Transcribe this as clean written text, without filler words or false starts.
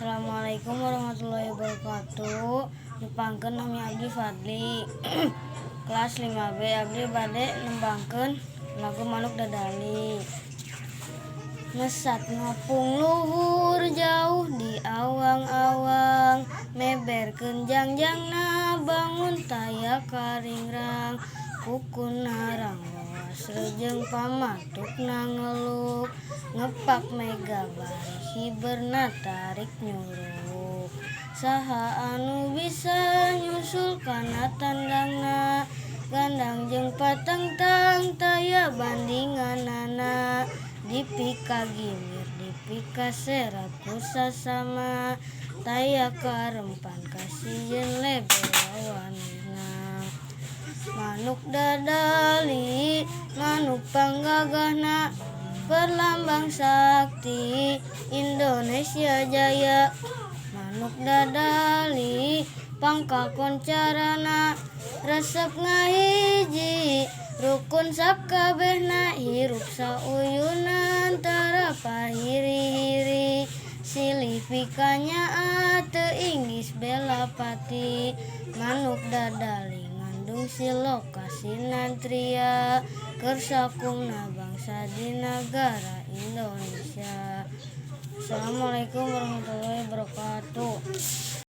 Assalamualaikum warahmatullahi wabarakatuh. Nepangkeun, nami abdi Fadli, kelas 5B. Abdi bade nembangkeun lagu Manuk Dadali. Mesat ngapung luhur jauh di awang-awang, meberkeun jangjangna bangun taya karingrang, kukuna rangloas rejeung, pamatukna ngeluk, ngepak mega bari hiberna tarik nyuruk. Saha anu bisa nyusul kana tandangna? Gandang jeung patengtang taya bandinganana, dipikagimir, dipikaserap ku sasama, taya karempan kasieun lebe wawanina. Manuk dadali, manuk panggagahna, perlambang sakti Indonesia jaya. Manuk dadali pangkakoncarana, resep ngahiji, rukun sakabehna, hirup sauyunan tara pahiri-hiri, silih pikanyaah teu inggis bela pati. Manuk dadali ngandung siloka sinatria, keur sakumna bangsa di nagara Indonesia. Assalamualaikum warahmatullahi wabarakatuh.